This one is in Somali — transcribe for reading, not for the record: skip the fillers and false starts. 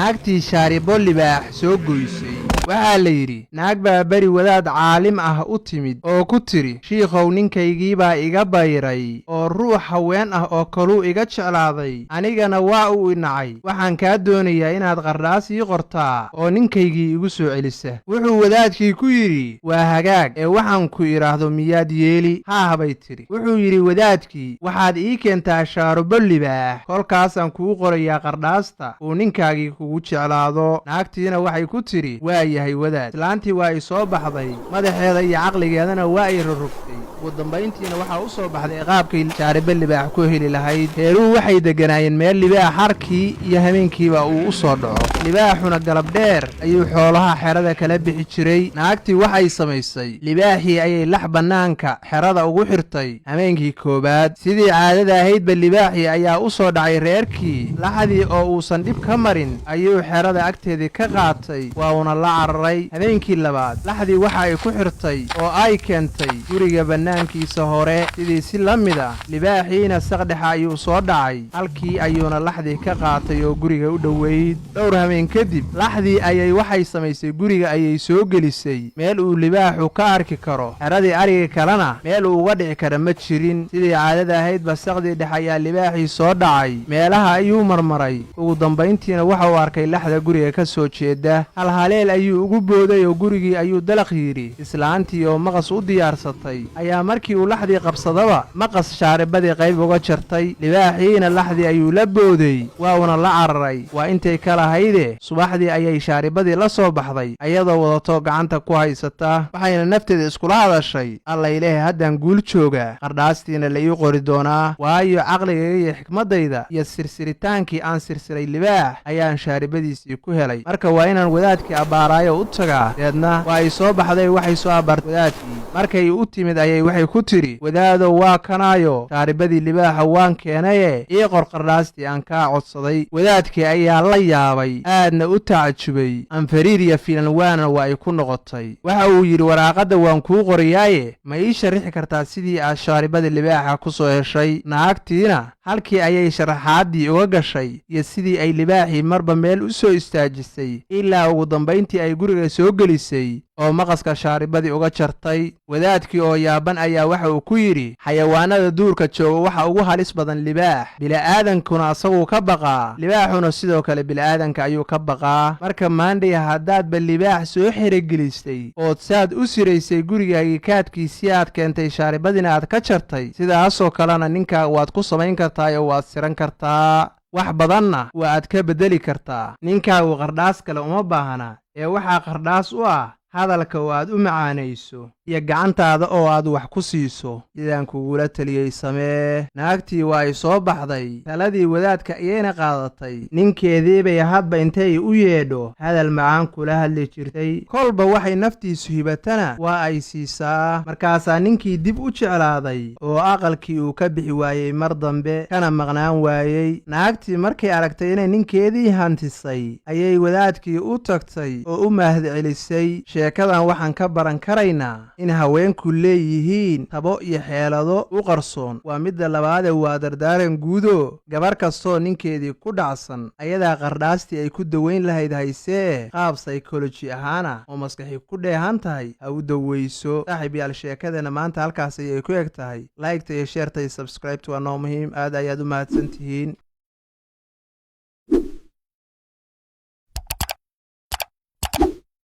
Naagtii shaaribo libaax soo goysay. Waxaa la yidhi, naag baa beri wadaad caalim ah u timid oo ku tidhi, "Shiikhow, ninkaygiibaa iga bayray oo ruux haween ah oo kaluu iga jeclaaday, anigana waa uu inacay. Waxaan kaa doonayaa inaad qardhaas ii qortaa oo ninkaygii igu soo celisa." Wuxuu wadaadkii ku yidhi, "Waa hagaag, ee waxaan ku idhaahdo miyaad yeeli?" "Haah," bay tidhi. Wuxuu yidhi wadaadkii, "Waxaad ii keentaa shaarubo libaax, kolkaasaan kuu qorayaa qardhaasta uu ninkaagii kugu jeclaado." Naagtiina waxay ku tidhi, "Waa yahay, wadaad." Islaantii waa ay soo baxday, madaxeeda iyo caqligeedana waa ay rogrogtay. Ugu dambayntiina waxaa u soo baxday qaabkay shaaribo libaax ku heli lahayd. Reeruhu waxay degganaayeen meel libaax harkii iyo hameenkiiba uu u soo dhaco. Libaaxuna galab dheer ayuu xoolaha xerada kala bixi jiray. Naagtii waxay samaysay, libaaxii ayay lax bannaanka xerada ugu xirtay hameenkii koowaad. Sidii caadada ahaydba, libaaxii ayaa u soo dhacay reerkii. Laxdii oo uusan dhib ka marin ayuu xerada agteedii ka qaatay, waa uuna la cararay. Habeenkii labaad laxdii waxa ay ku xirtay oo ay keentay guriga bannaankiisa hore. Sidii si la mid ah, libaaxiina saqdhexa ayuu soo dhacay, halkii ayuuna laxdii ka qaatay oo guriga u dhoweyd. Dhowr habeen kadib laxdii ayay waxay samaysay, guriga ayay soo gelisay meel uu libaaxu ka arki karo. Xeradii ariga kalena meel uu uga dhici kara ma jirin. Sidii caadada ahaydba, saqdii dhex ayaa libaaxii soo dhacay, meelaha ayuu marmaray. Ugu dambayntiina waxa uu arkay laxda guriga ka soo jeeda. Halhaleel ayuu ugu booday oo gurigii ayuu dalaq yidhi. Islaantii oo maqas u diyaarsatay ayaa markii uu laxdii qabsadaba maqas shaaribadii qayb uga jartay. Libaaxiina laxdii ayuu la booday, waa uuna la cararay. Waa intay ka lahayde, subaxdii ayay shaaribadii la soo baxday ayadoo wadato gacanta ku haysata. Waxayna nafteeda iskula hadashay, "Allaylehe, haddaan guul joogaa, qardhaastiina la ii qori doonaa, waayo caqligayga iyo xikmaddayda iyo sirsiritaankii aan sirsiray libaax ayaan shaaribadiisii ku helay. Marka waa inaan wadaadkii abbaaraayo u tagaa." Deedna waa ay soo baxday, waxay soo abbaartay wadaadkii. Markay u timid ayay waxay ku tidhi, "Wadaadow, waa kanaayo shaaribadii libaaxa waan keenaye, ii qor qardhaastii aan kaa codsaday." Wadaadkii ayaa la yaabay, aadna u tacajubay. Anfariir iyo filan waana waa ay ku noqotay. Waxa uu yidhi, "Waraaqadda waan kuu qorayaaye, ma ii sharrixi kartaa sidii aad shaaribadii libaaxa ku soo heshay?" Naagtiina halkii ayay sharaxaaddii uga gashay iyo sidii ay libaaxii marba meel u soo istaajisay, ilaa ugu dambayntii ay guriga soo gelisay oo maqaska shaaribadii uga jartay. Wadaadkii oo yaaban ayaa waxa uu ku yidhi, "Xayawaanada duurka jooga waxa ugu halis badan libaax. Bili'aadankuna asaguu ka baqaa, libaaxuna sidoo kale bili'aadanka ayuu ka baqaa. Marka maandhay haddaadba libaax soo xerogelisay ood saad u siraysay gurigaagii kaadkiisii aad keentay, shaaribadiina aad ka jartay, sidaasoo kalena ninkaa waad ku samayn kartaa oo waad siran kartaa, wax badanna waa aad ka beddeli kartaa. Ninkaagu qardhaas kale uma baahna, ee waxaa qardhaas u ah hadalka oo aad u macaanayso iyo gacantaada oo aad wax ku siiso. Sidaan kugula teliyey samee." Naagtii waa ay soo baxday, taladii wadaadka ayayna qaadatay. Ninkeedii bay hadba intay u yeedho hadal macaan kula hadli jirtay, kolba waxay naftiisu hibatana waa ay siisaa. Markaasaa ninkii dib u jeclaaday oo aqalkii uu ka bixi waayey mar dambe, kana maqnaan waayey. Naagtii markay aragtay inay ninkeedii hantisay ayay wadaadkii u tagtay oo u mahadcelisay. Sheekadan waxaan ka baran karaynaa in haweenku leeyihiin tabo iyo xeelado u qarsoon. Waa midda labaade, waa dardaaran guudo: gabar kastoo ninkeedii ku dhacsan ayadaa qardhaastii ay ku daweyn lahayd haysee, qaab psychology ahaana oo maskaxi ku dheehan tahay ha u daweyso. Saaxiib yaal, sheekadana maanta halkaas ayay ku eg tahay. Like-ta iyo share-ta iyo subscribe-ta waa noo muhiim. Aad ayaad u mahadsan tihiin.